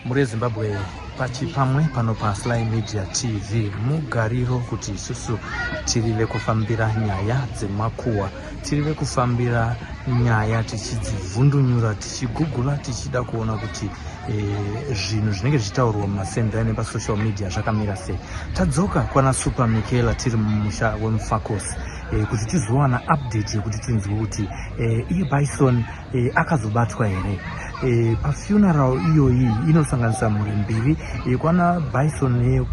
Mhuri yeZimbabwe pachipamwe pano paSly Media TV mugariro kuti isusu tiri vekufambira nyaya dzemakuhwa, tiri vekufambira nyaya tichidzivhundunyura, tichigugula, tichida kuona kuti zvinhu zvinenge zvichitaurwa mumasendai nepasocial media zvakamira sei. Tadzoka kwana Super Michaela tiri mumusha weMufakose kuti tizowana update yekuti tinzwe kuti iye Bison akazobatwa here pafuneral iyoyi inosanganisa mhuri mbiri yekwana Bison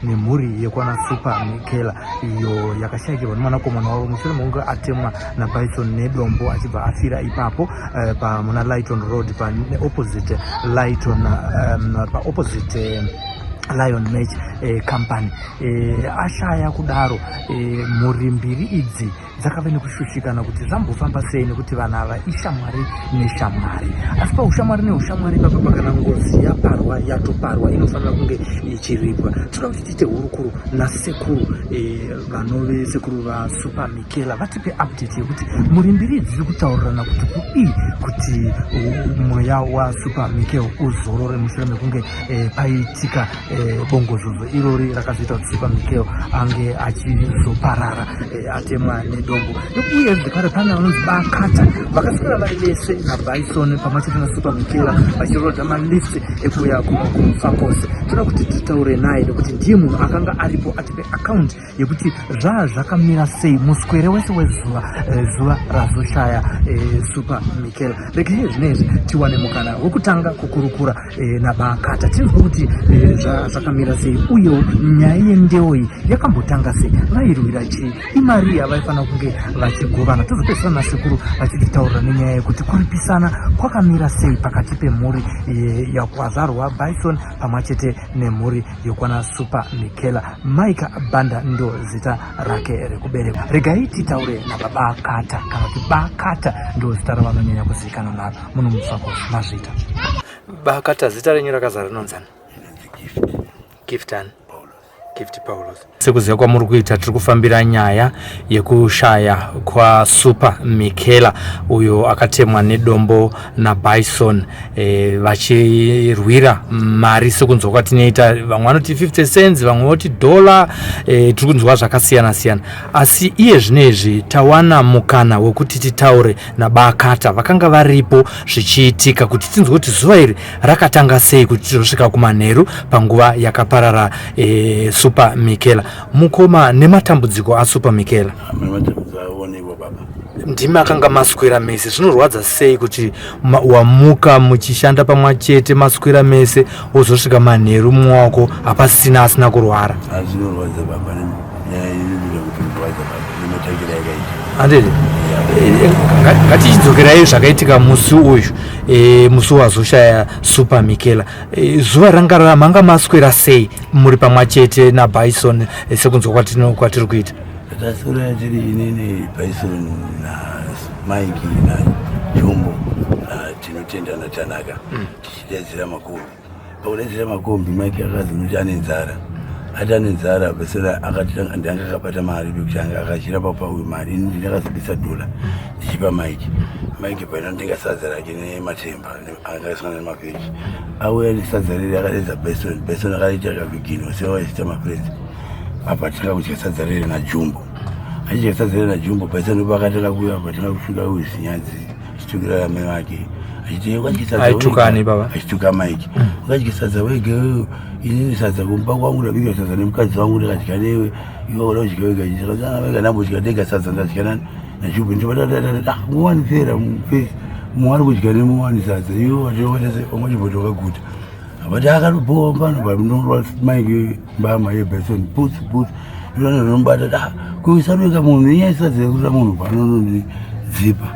nemhuri yekwana Super Michaela iyo yakashaikirwa nemwanakomana wavo mushure mekunge atemwa naBison nedombo achibva afira ipapo pamuna Lighton Road paopposite Lighton paopposite Lion Match Company. Ashaya kudaro, mhuri mbiri idzi dzakave nekushushikana kuti zvambofamba sei nekuti vanhu ava ishamwari neshamwari, asi paushamwari neushamwari ipapa kana ngozi yaparwa yatoparwa inofanira kunge ichiripwa. Toda kuti tiite hurukuro nasekuru vanove sekuru vaSuper Michaela vatipe update yekuti mhuri mbiri idzi dziri kutaurirana kuti kudii kuti mweya waSuper Michael uzorore mushure mekunge paitika bongozozo irori rakazoita kuti Super Michael ange achizoparara atemwa nedombo. Uye zvekare pane vanonzi Bakata vakaswera vari vese naBison pamwe chete naSuper Michaela vachirodha malift ekuuya kuno kuMufakose. Toda kuti titaure naye nekuti ndiye munhu akanga aripo atipe account yekuti zvaa zvakamira sei muswere wese wezuva zuva razoshaya Super Michaela. Regai zvinezvi tiwane mukana wekutanga kukurukura naBakata tinzwe kuti zvakamira sei uyewo nyaya yendeo iyi yakambotanga sei, vairwira chii, imari yavaifanira kunge vachigovana. Tozopedzisira nasekuru vachititaurira nenyaya yekuti kuripisana kwakamira sei pakati pemhuri yakwazvarwa Bison pamwe chete nemhuri yokwana Super Michaela. Mike Banda ndo zita rake rekuberekwa. Regai titaure nababa Kata kana kuti Bakata ndo zita ravanonyanya kuzivikanwa naro muno muMufakose. Mazvita Bakata, zita renyu rakazara rinonzani? Gift ani? Gift Paulos. Sekuziva kwamuri kuita, tiri kufambira nyaya yekushaya kwaSuper Michaela uyo akatemwa nedombo naBison vachirwira mari. Sekunzwa kwatinoita, vamwe vanoti 50 cents, vamwe voti dollar, tiri kunzwa zvakasiyana siyana, asi iye zvinezvi tawana mukana wekuti titaure naBakata vakanga varipo zvichiitika kuti tinzwe kuti zuva iri rakatanga sei kuti tizosvika kumanheru panguva yakaparara Super Michaela. Mukoma, nematambudziko aSuper Michaela. Matambudziko aonekwa, baba. Ndimi akanga maswera mese. Zvinorwadza sei kuti wamuka muchishanda pamwe chete, maswera mese, wozosvika manheru mumwe wako hapasina, asina kurwara? Zvinorwadza, baba. Nyaya inoita kuti kurwadza, baba, nematangira yakaita. Handiti ngatichidzokerai zvakaitika musi uyu, musi wazoshaya Super Michaela. Zuva ranga manga maswera sei muri pamwe chete naBison sekunzwa kwatiri kuita? Taswera tiri inini, Bison naMike naJumbo, Tinotenda naTanaka, tichidaidzira makombi. Pakudaidzira makombi, Mike akazonoti ane nzara. Ati ane nzara, besera akati ndanga akabata mari pekutanga, akachira papa uyu mari. Ini ndakazobisa dhola ndichipa Mike. Mike painotenga sadza rake nematemba akaisana nemavheji, auya nesadza riri, akadedza Bison. Bison akaita kavigino sewaisita mafriends apa. Tanga kudya sadza riri najumbo. Achidya sadza riri najumbo, Bison pakatanga kuuya, patanga kusvika uyu zinyadzi chitukira amai vake achiti, "Ukadya sadza Aitukani, wega." Baba? Achituka Mike, "Ukadya sadza wega iwewe, inini sadza kumba kwangu ndabika sadza nemukadzi wangu, ndikadya newe. Iwe uda kudya wega." Wega ndambodya ndega sadza, ndadya najumbo. Ndibata nguwani fera mumwe ari kudya nemuwani sadza, iwe watiwatase wamwe chimboti wakaguta. But akatobhowa pano panorwa Mike mbama yeBison, boots boots inombata kuisarweka munhu inyaya sadza yekuta munhu panonondidzipa.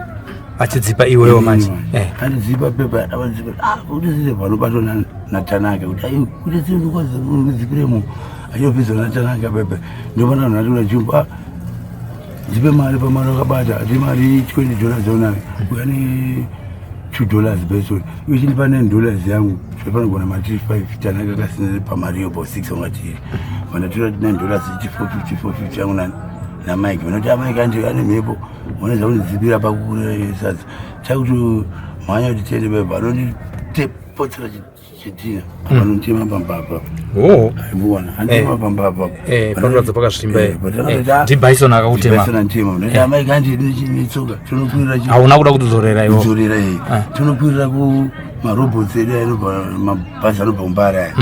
Achidzipa iwewo manje? Andidzipa pepa, adzipa kuti sise panobatwa naTanaka kuti ayo kuti sikudzipire munhu achopedzwa naTanaka pepa. Ndopana vanhu vati kuna Jumbo, "Ndipe mari pamari wakabata." Ati mari $20 aunayo, uya ne $2 Bison, iwe chindipa $9 yangu. Zvapanogona mati 5, Tanaka kasina pamari iyo, po 6 ungatiri vandatora $9 ichi 450 450 yangu nani naMike. Vanoti aMike andi ane mhepo, unoza kundidzipira pakukura sadza. Chakuti mhanya kuti tiende pepa anondite. Potsera chidhina panotema pamba apa. Oh. Aibuona. Anditema pamba apa. Eh, panoratidza pakazvimba. Eh, Eh, ndiBison akakutema. Bison antema. Ndati amai kandi netsoka tonokwirira Hauna kuda kudzorera iwo. kudzorera iyi. Ah. Tonokwirira ku marobots edu anobva mabhazi anobva kumbare aya.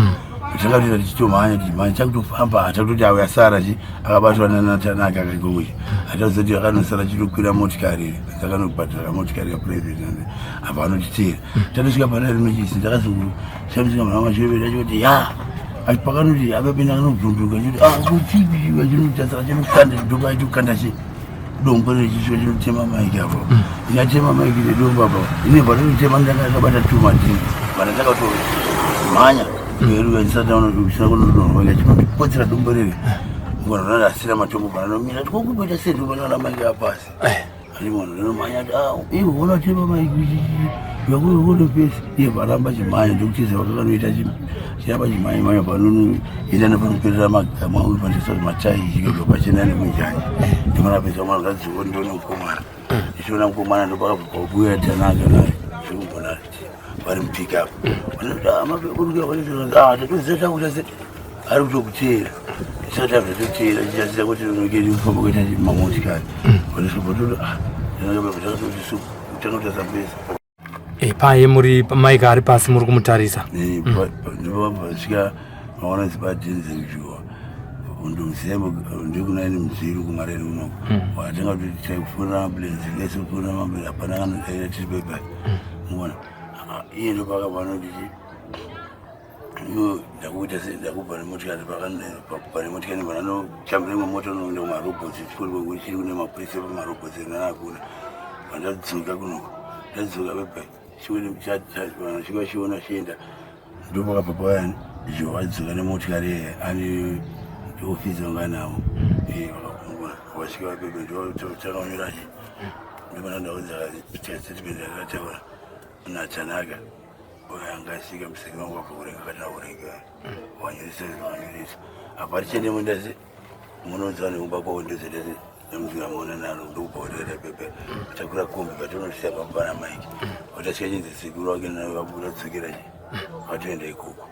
Takatoita tichitomhanya tichimhanya takutofamba takutoti auya sara chi akabatwa naTanaka akagomuchi hatazoti akanosara chitokwira motikari dzakanobhadhara motikari yaprivate apa anotiteera tatosvika pana rimwe chisi ndakazongoshamisika mwana mashure achoti ya pakanoti akapinda akanobvunduka achoti ah kuchipi chinotasaka chinokanda dombo achikanda chi dombo rechisvika chinotema maiki apo inatema maiki nedombo apo ine patinotema ndakabata tumadini vana takatomhanya mberi ndisati kunodonhwa chinondipotsera dombo riri ngona asina matombo pananomira tikokupoita sei ndopanaona maiki apasi Eh. ari munhu ndinomhanya ati ah iwe unotema maiki yakuonopesi iye paramba chimhanya ndokutiza vakakanoita chiramba chimhanya mhanya panonoenda nepanoperera magama panisa matai chikabva pachena nekunjanja ndimanapedza mwana ngadziwo ndione mukomana ndichiona mukomana ndopakabva pabuya Tanaka naye zvikumbona vari mupickup tatoziva ari kutokuteera tisati abva toteera tichaziva kuti unokeri kufamba kuita mamotikari takatosapesa Eh, paye muri Mike ari pasi muri kumutarisa. Ndopasvika maona zipadhinzi juwa ndomusembo ndikunaini mudziru kumareni kunoko watenga kuti taikufonera ambulance vese kufonera ambulance hapana kanodaira tiri pepa muona iye ndopakabva anoti iwo ndakuita se ndakubva nemotikari pane motikari vananotambira imwe mota unoenda kumarobhots chikoro chiri kune mapurisa pamarobhots nanakuna vandadzoka kunoko ndadzoka pepa chika chiona chienda ndopakabva payani jo adzoka nemotikari ane ofisi vanga navo vasvika vapepe ndotakanyora ndopana ndaudza statement yakataura naTanaka angasvika musiki wangu wabva kurenga akati akurenga wanyoresa wanyoresa apa tichiende mundasi munoudza nekumba kwavo ndozotese nemuzi amaona naro ndokubva kutoita pepe takura kombi patinosiya pamba pana Mike watasvika chinzi sekuru wake vabuda dzokera chi vatoenda ikoko.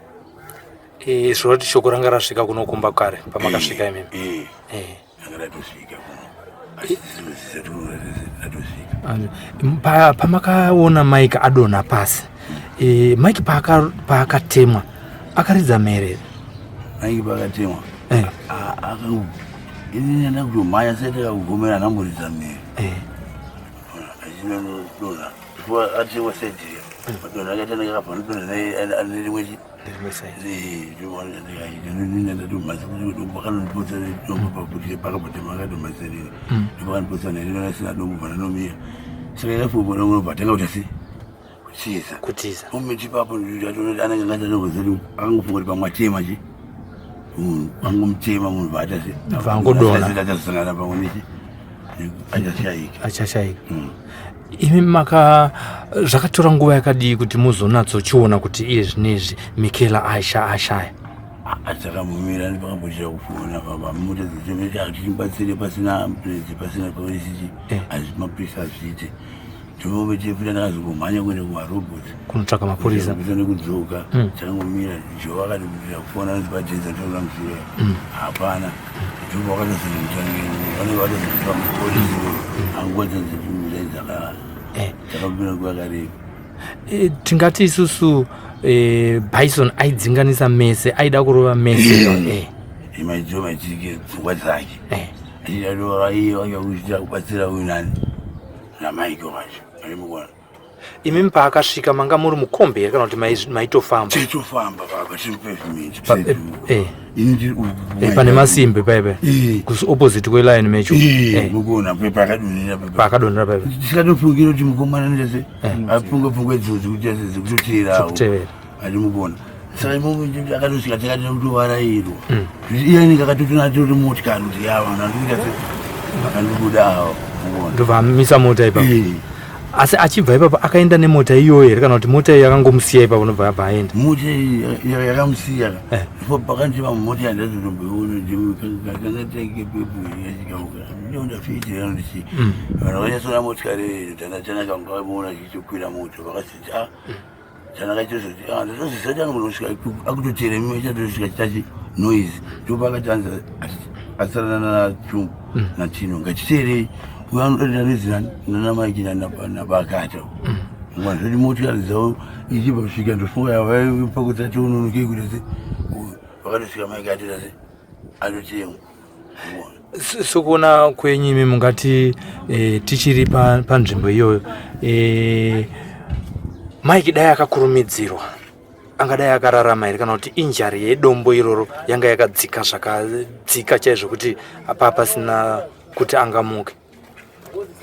Eh, zvoreva kuti shoko ranga rasvika kunokumba kare pamakasvika imimi. Eh. Eh. Ranga ratosvika kuno asi ratosvika. Pamakaona Mike adonha pasi, Mike paakatemwa akaridza mhere? Mike pakatemwa inini ndakutomhanya saitakakugomera anamboridza mhere achinonodonha atemwa side madonha akaita akabva anodonha nerimwe chi Nerimwe side. Ndatomhasa dombo pakuti pakabvatema akatomhasa nini ndopakandipotsa nerino asina dombo pananomira saka yakafobona tanga kuti asi kutiza. Kutiza. Mumiti ipapo ndatoona anenge angatanongozoti akangofunga kuti pamwe atema chi munhu angomutema munhu vaatase Vangodonha. Achazosangana pamwe nechi achashayika. Achashayika. Imi maka zvakatora nguva yakadii kuti muzonatsochiona kuti iye zvinezvi Mikela aisha ashaya? Atakambomira pakambochira kufona pamota tichibatsire pasina ambulance pasina polisi asi mapurisa azviite ndinometepfuta ndakazongomhanya kuenda kumarobhots Kunotsvaka mapurisa. Kusa nekudzoka takangomira jo akati kufona nzipadhenza ndoona musure hapana ndipo vakatozonditange vatozondipa mupolisi anguva dzadzaka dzakapinda nguva yakareba. Tingati isusu Bison aidzinganisa mese aida kurova mese. Imaitiro maitike pfungwa dzake achidadora iye wanga kuchita kubatsira uyu nani naMike wacho arimukona. Imimi paakasvika manga muri mukombi here kana kuti maitofamba? Tichitofamba papa tiri pavement. Ini ndiri Pane masimbi paipa opposite kweline mecho. Mukuona pakadonhera. Paakadonhera paipa. Tisikatofungira kuti mukomana ndese afunga pfungwa idzodzo kuti dzekutoterawo. Dzekutevera. Arimukona saka imomo akatosvika takati kutovarairwa iye anenge akatotona tori motikari kuti yava andikuita se akandikuda ava mukuona. Ndobva amisa mota ipapo. Asi achibva ipapo akaenda nemota iyoyo here kana kuti mota iyo yakangomusiya ipapo nobva abva aenda? Mota iyi yakamusiya ipo pakandiva mota yandazotomboiona kangatake pepo yachikauka ndondafitira ndichi vanhu vakanyatsoona motikari Tanaka vakamuona chichikwira moto vakasiti a. Tanaka chozoti ah, ndatoziva kuti anogona kusvika akutoteera mimwe chatosvika chitachi noise ndopakati anzi asarana nachungu mm. natino ngatiteerei uyo anodarira noise nana maiki nabakata mm. ngwazvoti motikari dzavo ichibva kusvika ndofunga yavaipa kuti ationonokei kuti se vakatosvika maiki atita se atotemwa. Sokuona kwenyu imi mungati e, tichiri panzvimbo iyoyo e, Mike dai akakurumidzirwa angadai akararama here kana kuti injari yedombo iroro yanga yakadzika zvakadzika chaizvo kuti apa pasina kuti angamuke?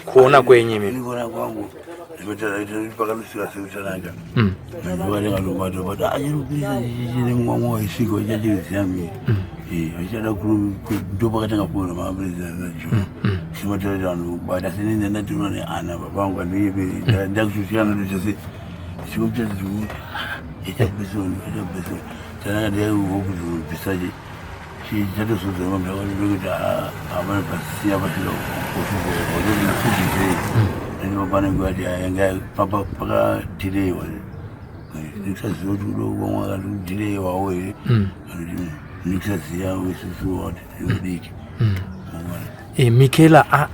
Kuona kwenyu imi. Kuona kwangu pakanosvika sekutanaka nemwamwe waisvika uchachiridzira miri achada ndopakatanga kuona mapresident simatara vanhu kubata seni ndatirwa neana baba vangu andiyebe ndakusvika ndoita se chikupita ichabvisoni ichabvisoni tanaka ndiyakuzobvisa chatozodza kuti havana pasiya pasvika pane nguva yati yanga pakadhileyiwa ndikusaziva kuti kudo vamwe vakati kudhileyiwawo here ndikusaziva isusu kuti udiki. Michaela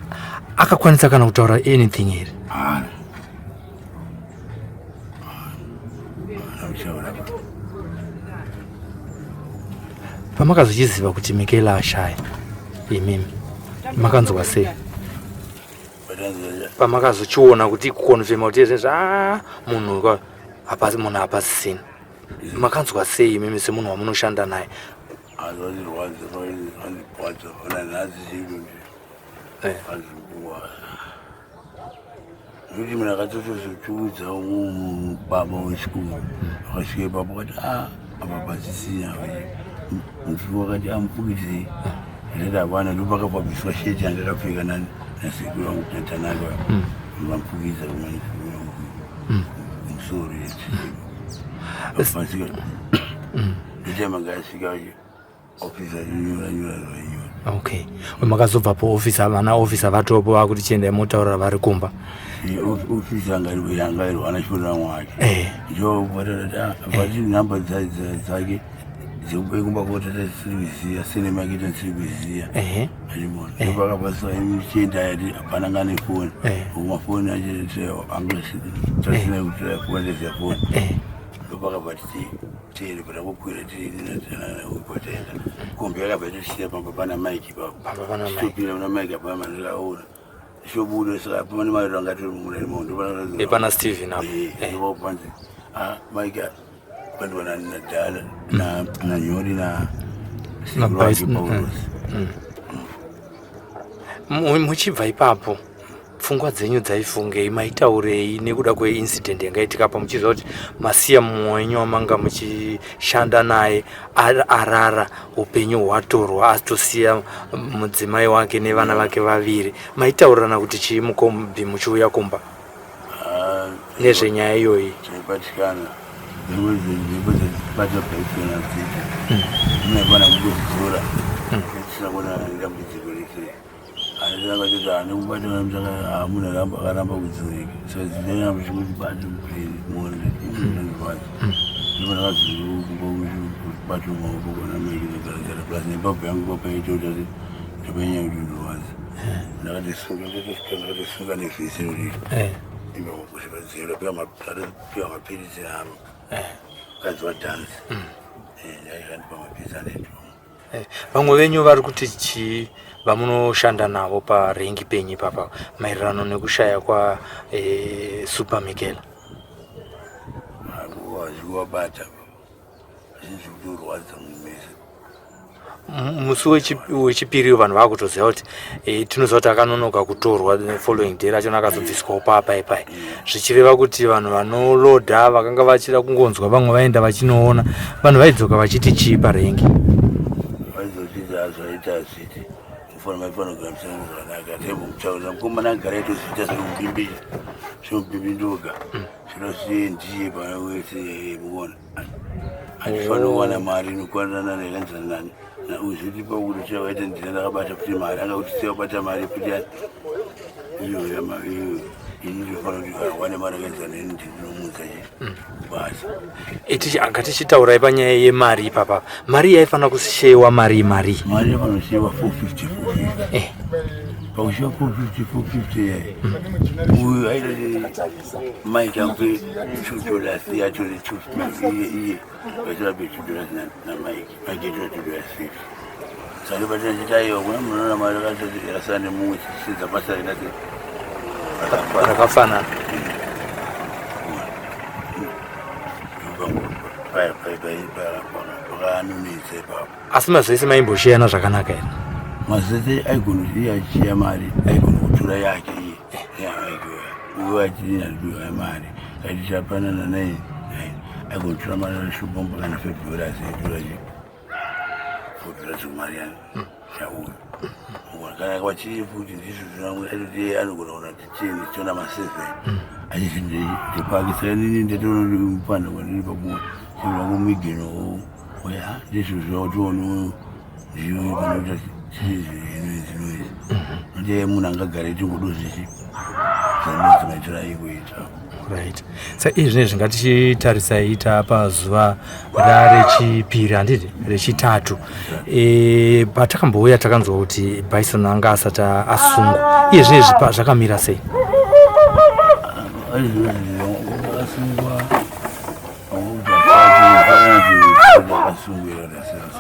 akakwanisa kana kutaura anything here? Haana kutaura. Pamakazochiziva kuti Michaela ashaya imimi makanzwa sei? Pamakazochiona kuti kukonfema kuti izvezvi a munhu hapasi munhu hapasisina, makanzwa sei imimi semunhu wamunoshanda naye? Azvazirwadza, zvandibwadza ona nhasi chiro azvikuwa nokuti munhu akatotozotiudza baba wechikuru akasvika ipapo akati a apa pasisina mufi wakati amupfukisei ndati hapana ndopakabva sheti yanga akapfeka nasekuru vangu naTanaka vamupfukisa kumusoro pasika ndotema asvika ofisa nyora nyora zvainyora. Okay, makazobvapo ofisa vana ofisa vatopo vakuti chiendai motaurira vari kumba? Ofisa anga irwana chiporera mwake ndovatati nhamba dzake dzekukumba kotata tisiri kuziya sene make tisiri kuziya achimona ndopakabasa chienda yati hapana ngane foni kumafoni acho anga tasina kutora foni teziya foni ndopakabva titi tiende patakukwira tiinataenda kombi yakabva itisiya pamba pana Mike ipapo. Pamba pana Mike. Topinda kuna Mike apa mandikaona shobuda saka pane mari ranga tiri mumuna imomo. Pana Steven apo. Ndopanzi Mike pandiwa nadhala nanyori na Na sekuru wake Bryce, Paulos. Muchibva ipapo pfungwa dzenyu dzaifungei, maitaurei nekuda kweincident yanga pa muchiziva kuti masiya mumwe wenyu wamanga muchishanda naye arara upenyu hwatorwa atosiya mudzimai wake nevana vake vaviri? Maitaurirana kuti chii mukombi muchiuya kumba nezvenyaya iyoyi? Taibatikana dzimwe dzimbo dzatibata paitona dzidzi munakwana kutozidzora tisina kuona dambudziko rese aisakachoti haane kubata munhu akaramba kudzoreka saka dzinyanya chikuti bate muplane muone inondibata ndopandakazobata maoko kona maikinogaragara plus nepabva yangu papaitota ndopanyanya kuti ndorwadza ndakatisunga ndakatisunga nevhisi kuti piwa mapiritsi mukadzi wadhansi aikandipa mapiritsi anetwa. Vamwe venyu vari kuti chii vamunoshanda navo parengi penyu ipapa maererano nekushaya kwa Super Michaela? Zvikuwabata zvinhu zvikutorwadza mumese. Musi wechipiri vanhu vakutoziva kuti tinoziva kuti akanonoka kutorwa, following day rachona akazobviswawo papai pai, zvichireva kuti vanhu vanolodha vakanga vachida kungonzwa vamwe vaenda vachinoona vanhu vaidzoka vachiti chii parengi? Vaizotiti azvaita azviti mufana maifana kugara musango zvakanaka taimbomutaurira mukomana agara aitozviita zvinomupimbira zvinomupimbindoga zvinosiye ndiye pana wese muona achifanira kuwana mari inokwanirana nekanzana nani uzvitipa kuti chavaita ndina ndakabata futi mari anga kuti siyabata mari futi iyo iyo. Ini ndinofanira kuti wane mari akaenzana neni, ndinomuudza chi basa. Ngatichitaurai panyaya yemari ipapa. Mari yaifanira kushewa mari mari? Mari yapanoshewa 450 450. Pakushewa 450 450 yayi, uyu aitoti Mike ape $2, iye atore 2, iye vaitorape $2 naMike, Mike aitora $2 50. Saka ndopatina chiti aiwa, kuna munoona mari yakasana nemumwe, chichisedza basa rikati rakafanana. Pakanonetsa ipapo. Asi mazese maimbosheyana zvakanaka here? Mazese aigona kuti iye achiya mari, aigona kutora yake iye yaMike, uyo achidini achipiwa mari kaiti chapanana nine nine, aigona kutora mari ashobomba kana $5, aitora chi $4 mari yani chauyo kana kwachiri futi. Ndizvo zvinamwe aitoti iye anogona kuona 10 chiona ma7 achiti ndepake. Saka nini ndatoona kuti mupanda kwandiri pabuwa chirwangu migeno oya, ndizvo zvatoona zviyo panoita chizvinoizvi nokuti munhu angagare tingodozvichi zanodzimaitira aikuita. Right, sa izvi zvinezvi ngatichitarisai pazuva rarechipiri, handiti rechitatu. Patakambouya takanzwa kuti Bison anga asati asungwa. Iye zvinezvi zvakamira sei? Akasungwa.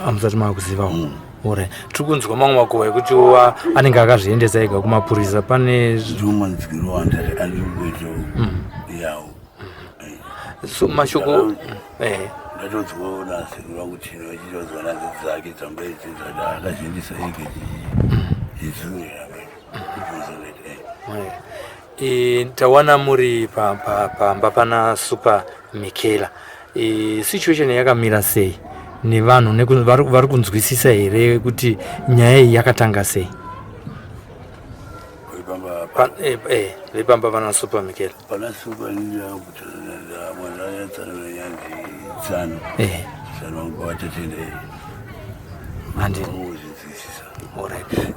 Hamusati maakuzivawo? Alright, tiri kunzwa mamwe makuhwa ekuti anenge akazviendesa ega kumapurisa. Pane Ndiwo andiri kuita yawo. So mashoko Ndatodzwawo nasekuru vangu Tino vachitodzwa nadzo dzake dzamba idzi dzati akazviendesa ega chizurira. Tawana muri pamba pana Super Mikela. Situation yakamira sei nevanhu vari kunzwisisa here kuti nyaya iyi yakatanga sei? Vepamba pana Super Mikela. Pana Super tsano tsano vangu vatatenda. Handini. Kuzvinzwisisa. Alright.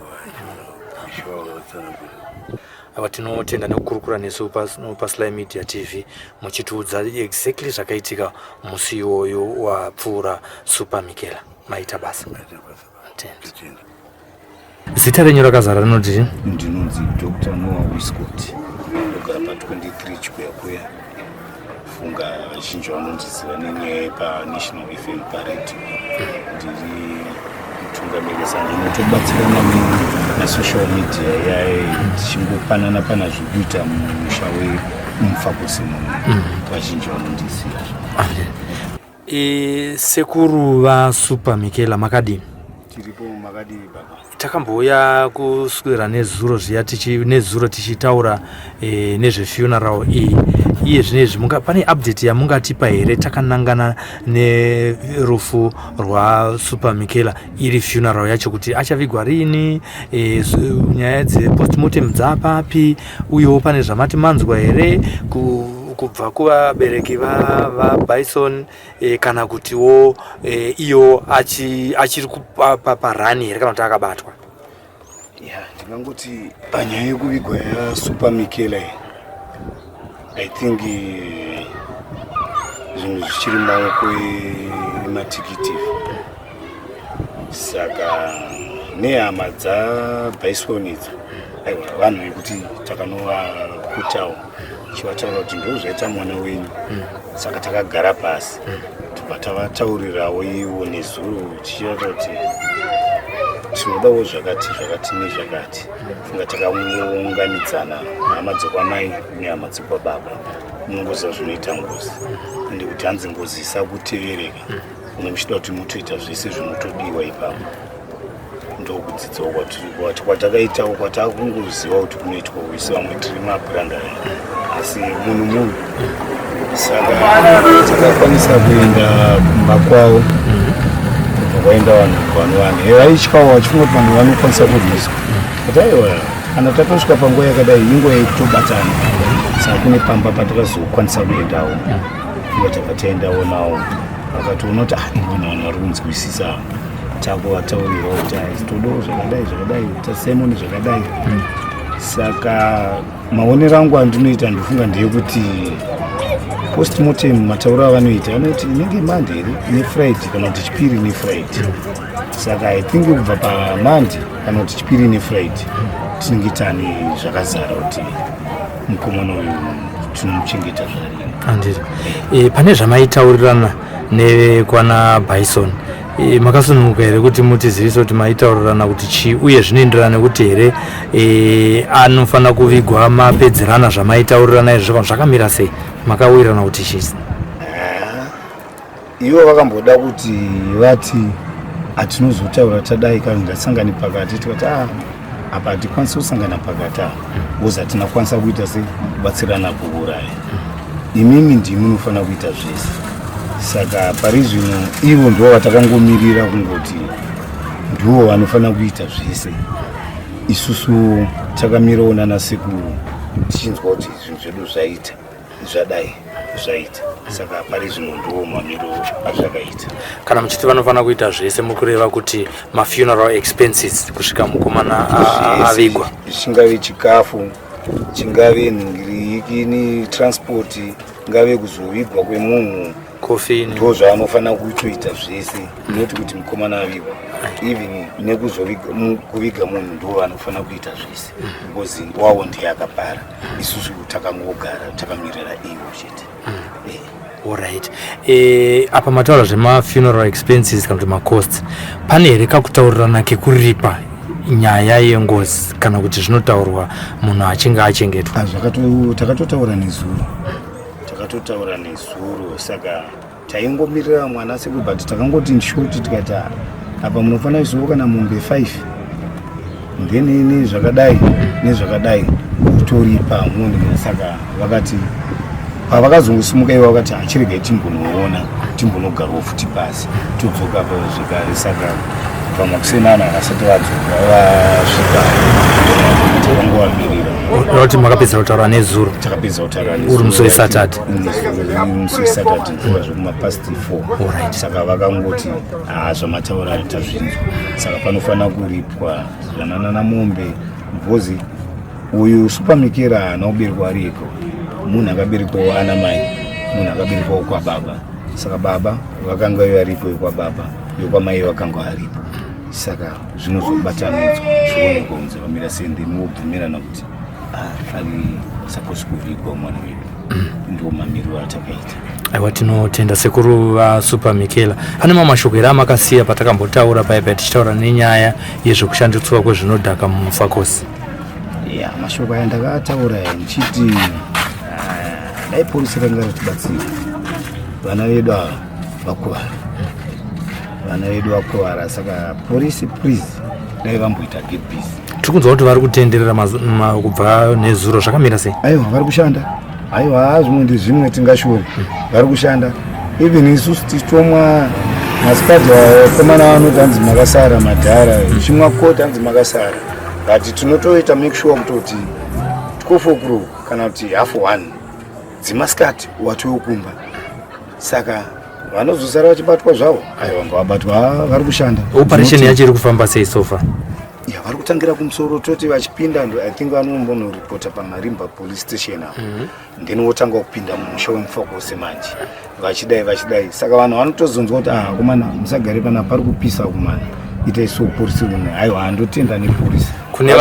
Ava tinotenda nekukurukura nesu paSly Media TV muchitiudza exactly zvakaitika musi iwoyo wapfuura Super Mikela. Maita basa. Tenda. Zita renyu rakazara rinoti? Ndinonzi Dr Noah Wiscott, ndogara pa23 Chikuyakweya. Funga vazhinji vanondiziva nenyaya yepaNational FM paradio, ndiri mutungamiri, saka ndinotobatsirana nasocial media yaye tichingopanana pana zvekuita mumusha wemufakosi muno. Vazhinji vanondiziva. Sekuru vaSuper Mikela, makadini? Tiripo, makadii baba? Takambouya kuswera nezuro zviya nezuro tichitaura nezvefuneral iyi. Iye zvinezvi pane update yamungatipa here takanangana nerufu rwaSuper Mikela, iri funeral yacho, kuti achavigwa rini, nyaya dzepostmortem dzapapi, uyewo pane zvamati manzwa here kubva kuvabereki vaBison, kana kutiwo iyo achiri parani here kana kuti akabatwa? Ya, ndingangoti panyaya yekuvigwa yaSuper Mikela iyi, I think zvinhu zvichiri maoko ematikitivhi. Saka nehama dzaBison idzi, aiwa, vanhu vekuti takanovakutawo chivataura kuti ndo zvaita mwana wenyu. Saka takagara pasi, tobva tavataurirawo iwo nezuro tichivata kuti tinodawo zvakati zvakati nezvakati. Funga takaunganidzana hama dzekwamai nehama dzekwababa. Munongoziva zvinoita ngozi, ende kuti hanzi ngozi isakutevereka, une muchida kuti mutoita zvese zvinotodiwa ipapo. Ndokudzidzawo kwatakaitawo kwatakungoziva kuti kunoitwa uisi. Vamwe tiri mabhuranda, asi munhu munhu. Saka takakwanisa kuenda kumba kwavo, kubva kwaenda vanhu vanhu vaityawo vachifunga kuti vanhu vanokwanisa kurwiswa, but aiwa, kana tatosvika panguva yakadai, inguva yekutobatana. Saka kune pamba patakazokwanisa kuendawo, inga tabva taendawo nawo, vakatoona kuti ah, ingona vanhu vari kunzwisisa. Takuvataurirawo kuti ai, todawo zvakadai zvakadai, tasemoni zvakadai. Saka Maonero angu andinoita, ndofunga ndeyekuti postmortem, matauro avanoita, vanoti inenge Monday here neFriday, kana kuti Chipiri neFriday. Saka I think kubva paMonday kana kuti Chipiri neFriday tinenge tane zvakazara kuti mukomana uyu tinomuchengeta zvarini. Andiri pane zvamaitaurirana nekwana Bison, makasununguka here kuti mutizivise kuti maitaurirana kuti chii, uye zvinoenderana nekuti here anofanira kuvigwa mapedzerana zvamaitaurirana izvo? Zvakamira sei? Makawirirana kuti chii? Ivo vakamboda kuti vati hatinozotaura tadai kana ndasangani pakati, tikati a apa hatikwanisi kusangana pakati apa because hatina kukwanisa kuita se kubatsirana kuuraya. Imimi ndimi munofanira kuita zvese. Saka pari zvino ivo ndo vatakangomirira kungoti ndivo vanofanira kuita zvese. Isusu takamirawo nana sekuru tichinzwa kuti zvinhu zvedu zvaita zvadai, zvaita. Saka pari zvino ndo mamiro azvakaita. Kana muchiti vanofanira kuita zvese, mukureva kuti mafuneral expenses kusvika mukomana avigwa? Chingave chikafu, chingave nhingirikini, transport, ngave kuzovigwa kwemunhu, coffin, ndo zvaanofanira kutoita zvese, noti kuti mukomana avigwa. Even nekuzokuviga munhu ndo vanofanira kuita zvese because wavo ndiye akapara. Isusu takangogara takamirira ivo chete. Alright, apa mataura zvemafuneral expenses kana kuti macosts. Pane here kakutaurirana kekuripa nyaya yengozi, kana kuti zvinotaurwa munhu achinge achengetwa? Ah, takatotaura nezuro, takatotaura nezuro. Saka taingomirira mwana sekuru, but takangoti in short tikati, "Ah, apa munofanira kuisiwo kana mombe 5, then nezvakadai nezvakadai, kutoripa munhu." Saka vakati pavakazongosimuka ivo vakati, "Achiregai timbonoona, timbonogarawo futi pasi, todzoka pa zvekare." Saka kubva makusenana vasati vadzoka, vasvika, takangovamirira. Kuti makapedza kutaura nezuro? Takapedza kutaura. Uri musi weSaturday? Musi weSaturday, nguva zvekumapast 4. Saka vakangoti, "Haa, zvamataura tazvinzwa." Saka panofanira kuripwa zvanana mombe because uyu Supamikera haana kuberekwa ari ega. Munhu akaberekwawo ana mai, munhu akaberekwawo kwababa. Saka baba vakanga varipo, yekwababa, yekwamai vakanga varipo. Saka zvinozobatanidzwa zvionekwa kunzi vamira sei, then wobvumirana kuti, ah, ari suppose kuvigwa mwana wedu. Ndo mamiriro atakaita. Aiwa, tinotenda sekuru vaSuper Michaela. Pane mamwe mashoko here amakasiya patakambotaura paya tichitaura nenyaya yezvekushandiswa kwezvinodhaka muMufakose? Ya, mashoko aya ndakataura ndichiti, ah, dai polisi ranga ratibatsira. Vana vedu ava vakuvara, vana vedu vakuvara. Saka polisi, please, dai vamboita get busy. Tiri kunzwa kuti vari kutenderera kubva nezuro. Zvakamira sei? Aiwa, vari kushanda. Aiwa, zvimwe ndezvimwe tingashori, vari kushanda. Even isusu tichitomwa masikati, vakomana vanoti hanzi makasara madhara, chimwa koti hanzi makasara, but tinotoita make sure kutoti 12 o'clock kana kuti half one dzemasikati watoyokumba. Saka vanozosara vachibatwa zvavo, aiwa, ngavabatwa, vari kushanda. Operation yacho iri kufamba sei so far? Ya, vari kutangira kumusoro. Toti vachipinda, I think vanombonoripota paMarimba police station apo, then wotanga kupinda mumusha weMufakose manje, vachidai vachidai. Saka vanhu vanotozonzwa kuti, "Ah, komana, musagare pana, pari kupisa kumana, itai so." Porisi une, aiwa, handotenda neporisi. Kune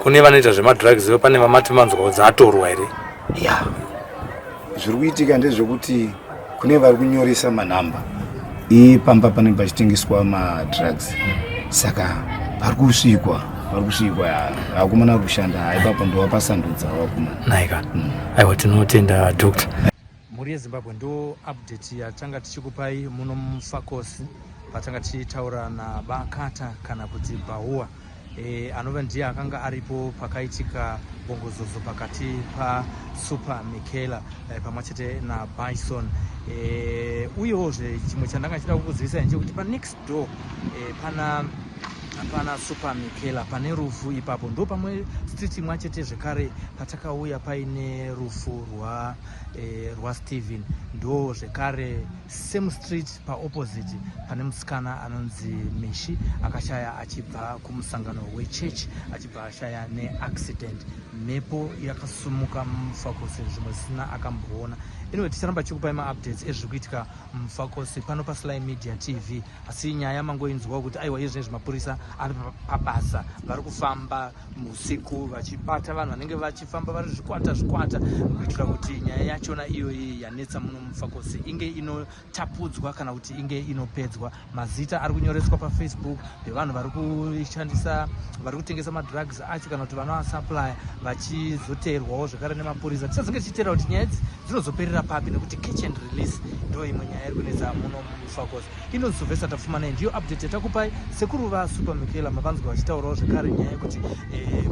kune vanoita zvemadrugs, pane vamati manzwa dzatorwa here? Ya, zviri kuitika ndezvekuti kune vari kunyoresa manhamba ipamba panenge pachitengeswa madrugs. Saka vari kusvikwa, vari kusvikwa. Vakomana vari kushanda ipapo, ndovapasandudza vakomana. Naika, aiwa, tinotenda, doctor. Mhuri yeZimbabwe, ndo update yatanga tichikupai muno muMufakose, patanga tichitaura nabakata kana kuti Bhaua, anova ndiye akanga aripo pakaitika bongozozo pakati paSuper Michaela pamwe chete naBison. Uyewozve chimwe chandanga chida kukuzivisai ndechekuti panext door pana Pana Super Michaela pane rufu ipapo, ndo pamwe street imwe chete zvekare patakauya paine rufu rwaSteven. Ndo zvekare same street paopposite pane musikana anonzi Mishi, akashaya achibva kumusangano wechechi, achibva ashaya neaccident. Mhepo yakasumuka muMufakose zvimwe zvisina akamboona. Anyway, ticharamba tichikupai maupdates ezviri kuitika muMufakose pano paSly Media TV. Asi nyaya mangoinzwawo kuti aiwa, iye zvinezvi mapurisa ari pabasa, vari kufamba usiku vachibata vanhu vanenge vachifamba vari zvikwata zvikwata, kuitira kuti nyaya yachona iyoyi yanetsa muno muMufakose inge inotapudzwa kana kuti inge inopedzwa. Mazita ari kunyoreswa paFacebook vevanhu vari kushandisa, vari kutengesa madrugs acho kana kuti vanoasupplya, vachizoteerwawo zvekare nemapurisa. Tichazonge tichiteera kuti nyaya idzi dzinozoperera papi, nekuti catch and release ndo imwe nyaya iri kunetsa muno muMufakose. Inonzi Sylvester Tapfumanai, ndiyo update yatakupai. Sekuru vaSuper Michaela mavanzwa vachitaurawo zvekare nyaya yekuti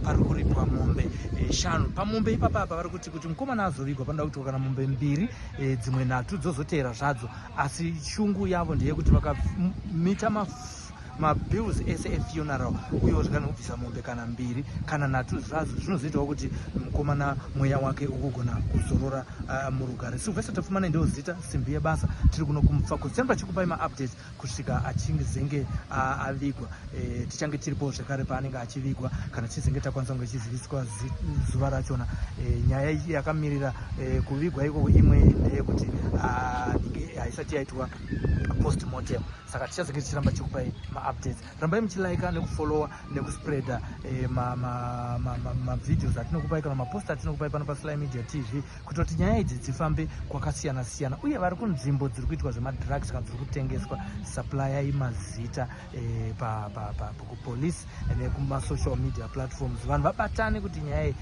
pari kuripwa mombe 5. Pamombe ipapapa vari kuti mukomana azovigwa panoda kuitwa kana mombe mbiri, dzimwe nhatu dzozoteera zvadzo. Asi shungu yavo ndeyekuti vakamita mabills ese efuneral, uyewo zvekare nekubvisa mombe kana mbiri kana nhatu zvadzo, zvinozoitawo kuti mukomana mweya wake ukugona kuzorora murugare. Sylvester Tapfumanai ndo zita, simbi yebasa. Tiri kuno kuMufakose, tichamba chikupai maupdates kusvika achizenge avigwa. Tichange tiripo zvekare paanenge achivigwa kana chizenge takwanisa kunge chiziviswa zuva rachona. Nyaya yakamirira kuvigwa ikoko imwe ndeyekuti haisati yaitwa postmortem, saka tichazenge tichiramba chikupai maupdates. Rambai muchilaika nekufollowa nekuspreada mavideos atinokupai kana mapost atinokupai pano paSly Media TV, kuitira kuti nyaya idzi dzifambe kwakasiyana siyana. Uye vari kunzvimbo dziri kuitwa zvemadrugs kana dziri kutengeswa, supplyai mazita kupolice nekumasocial media platforms, vanhu vabatane kuti nyaya iyi.